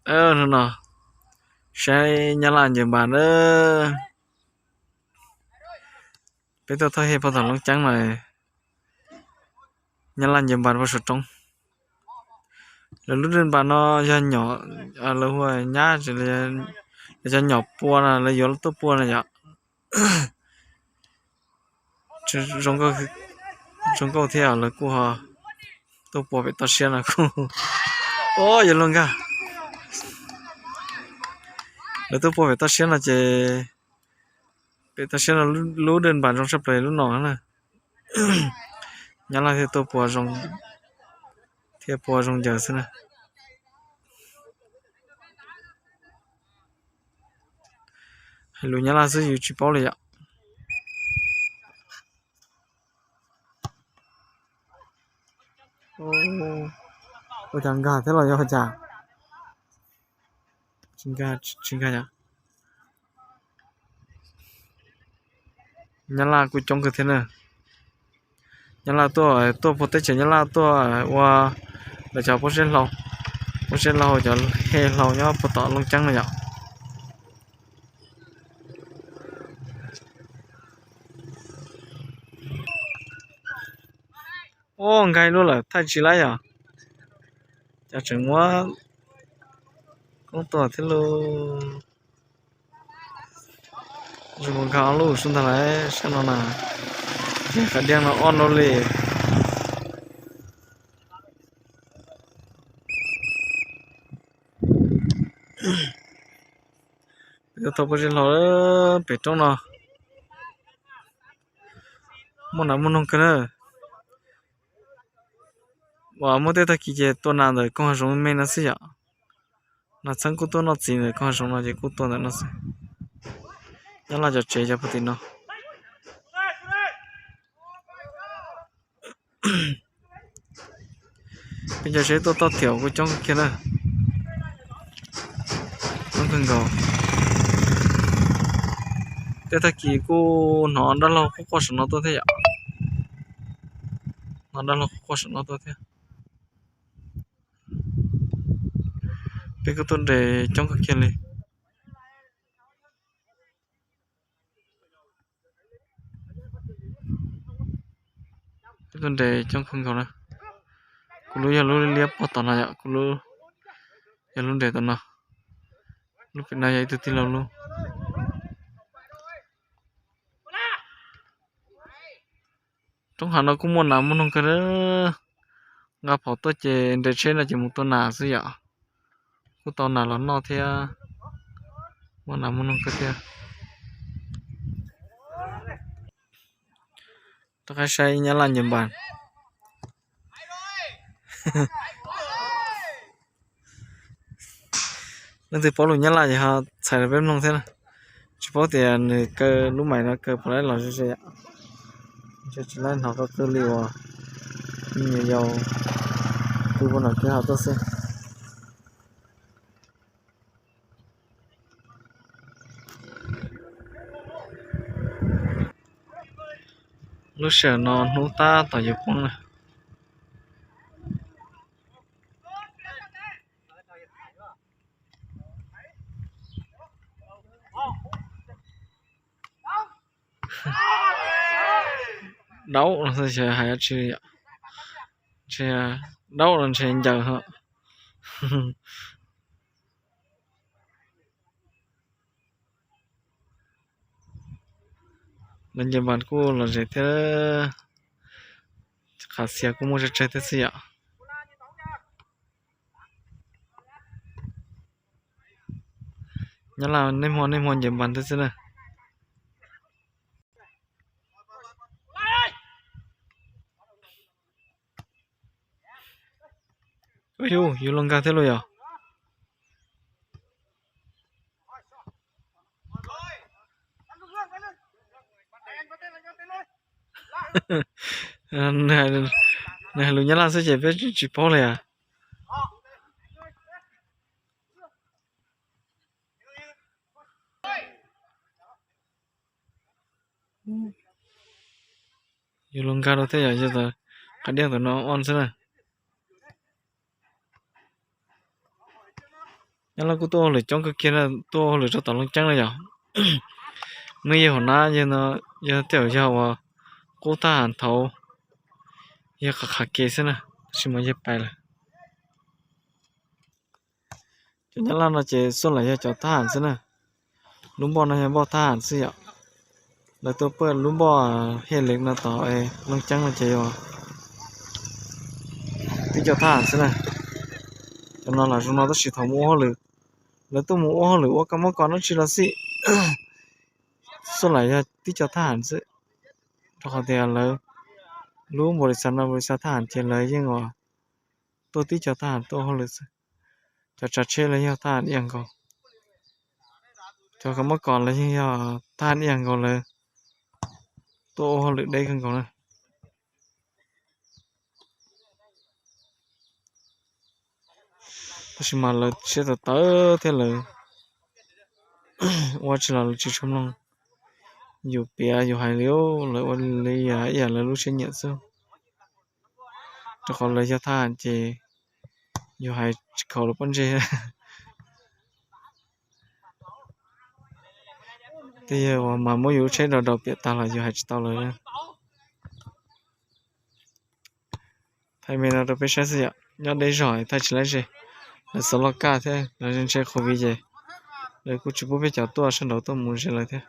Hnub no saib Nyab Laj ncaws npas na. Peb tuaj thauj hej puag tom Looj Ceeb no. Nyab Laj ncaws npas puag saum roob. Lawv lub dej npas no yog nyom, lawv hu nyab, lawv cov nyom pua no lawv yuav tuaj pua no yom. Zoo nkauj thiab lawv kuj ho tuaj pua pem toj siab no kuj, o, yog luag nkag. Lawv tuaj pua pem toj siab no ces pem toj siab no lub dej npas zoo tshaj plaws lub no na. Nyab Laj thiaj tuaj pua zoo, thiaj pua zoo ncaws xwb na. Hais lus Nyab Laj xwb yus tsis paub li yom. Ua cas nkag thiab los yog ua cas? Tsis nkag, tsis nkag yom. Nyab Laj kuj coob kawg thiab na. Nyab Laj tuaj, tuaj puag teb chaws Nyab Laj tuaj ua lawv cov pob zeb hlau, pob zeb hlau, cov hej hlau nyob puag tom Looj Ceeb no yom. Ua nkag ib lub lawm, thaij tsis laib yom. Cas tseem muab koob tua thiab lauj. Zoo nkag ob lub sub ntag lauj, sab no na. Qhov diag no ob lub li. Peb tuaj thauj pob zeb hlau pem roob no. Muaj nas muaj noog kawg na. Uas muaj tej tag kis ces tua nas ntawm koog hav zoov me no xwb yom. Nas txheeb kuj tuaj noj txiv ntawm koog hav zoov no ces kuj tua ntawm no xwb. Nyab Laj cov tsev cov puag tim no. Peb cov tsev tuaj toj thiab kuj coob kiag na. Coob kawg nkaus. Tej tag kis kuj hnov dab laug quaj quaj saum no tuaj thiab yom. Hnov dab laug quaj quaj saum no tuaj thiab. Peb kuj tuaj nres coob kawg kiag li. Peb tuaj nres coob kawg nkaus na. Kuv lub yog lub liab pog tom no yom, kuv lub yog lub nres tom no. Lub pem no yog ib tug tij laug lub. Roob hav no kuj muaj nas muaj noog kawg. Nqa phom tuaj ces nres tsheb no ces mus tua nas xwb yom. Kuj tau nas los noj thiab. Muaj nas muaj noog kawg thiab. Rov qab saib Nyab Laj ncaws npas. Leej twg paub lus Nyab Laj ces ho txhais rau peb mloog thiab na. Tsis paub tias nws kaw lub mais no kaw puas laib los ze ze yom. Ntshe tsis laib hnov qw qw li uas me nyuam yaus pw puag nram kwj ha tuaj xwb. Lub sij hawm no hnub tab tom yuav poob na. Daub no xwb, hais dab tsi li yom. Ntshe daub no ntshe ncaws ho. Lawv ncaws npas kuj lom zem thiab, qhav xiav kuj muaj tsawg tsawg thiab xwb yom. Nyab Laj niaj hmo niaj hmo ncaws npas thiab xwb na. Yus luag nkag thiab lauj yom. Nws hais lus Nyab Laj xwb ces peb tsis paub li as. Yus luag nkag rau thiab yom, yog tas qhov diaj ntawm no on xwb na. Nyab Laj kuj tuaj ua hauj lwm coob kawg kiag na, tuaj ua hauj lwm rau tom Looj Ceeb na yog. Muaj ib yawg hauv nab yawg no, yog tej zaum yog uas qub thab ham thaud, yawg qhav qhav kev xwb na, tab sis mas yawg pais lawm. Cov Nyab Laj no ces xuaj lam yog cov thab ham xwb na. Lub npoj no yog npoj thab ham xwb yom. Lawv tuaj pab lub npoj Hej Lev no tom Looj Ceeb no ces yog tib co thab ham xwb na. Cov no lam zoo no tab sis thaum mus ua hauj lwm, lawv tuaj mus ua hauj lwm ua kab mob kos dab tsi los xij, xuaj lam yog tib co thab ham xwb. Rau qhov tias lawv lub npau li xav no npau li xav thab ham ces lawv yeej uas tuaj tib co thab ham tuaj ua hauj lwm xwb. Cov tsav tsheb los yog thab ham ib yam nkaus. Cov kab mob kos los yeej yog thab ham ib yam nkaus, lawv tuaj ua hauj lwm deb kawg nkaus na. Tab sis mas lawv siab tawv tawv thiab lawv ua tsis los lawv tsis tshua mloog yus piav yus hais li, lawv ua li ib yam lawv lub siab nyiam xwb. Rau qhov lawv yog thab ham ces yus hais tsis khaus lawv pob ntseg. Tej yawg uas mas muab yus lub tsheb daus daus piam tag los yus hais tsis tau lawv. Thaij me no rau peb saib xwb yom, nyob deb zog thaij tsis laib ze. Lawv xov loj kaj thiab lawv ntshe qhuav viv ces lawv kuj tsis pub peb cov tuaj sab nraud tuaj mus ze lawv thiab.